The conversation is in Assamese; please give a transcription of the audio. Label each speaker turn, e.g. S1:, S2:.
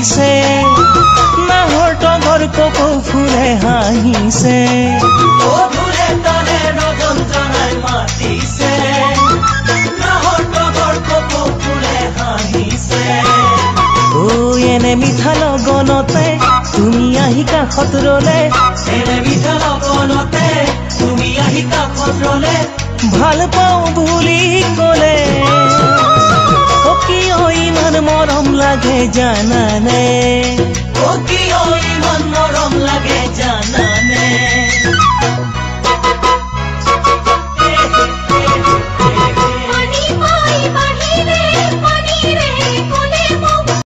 S1: মাতিছে, নাহৰ তগৰ কপৌ ফুলে হাঁহিছে।
S2: মধুৰে তাৰে ৰজন জনাই মাতিছে, নাহৰ তগৰ কপৌ ফুলে হাঁহিছে।
S1: ঐ এনে মিঠা লগনতে তুমি আহি কাষত ৰলে,
S2: এনে মিঠা লগনতে তুমি আহি কাষত ৰলে,
S1: ভাল পাওঁ বুলি কলে। অ কিয় ইমান মৰম লাগে জানানে?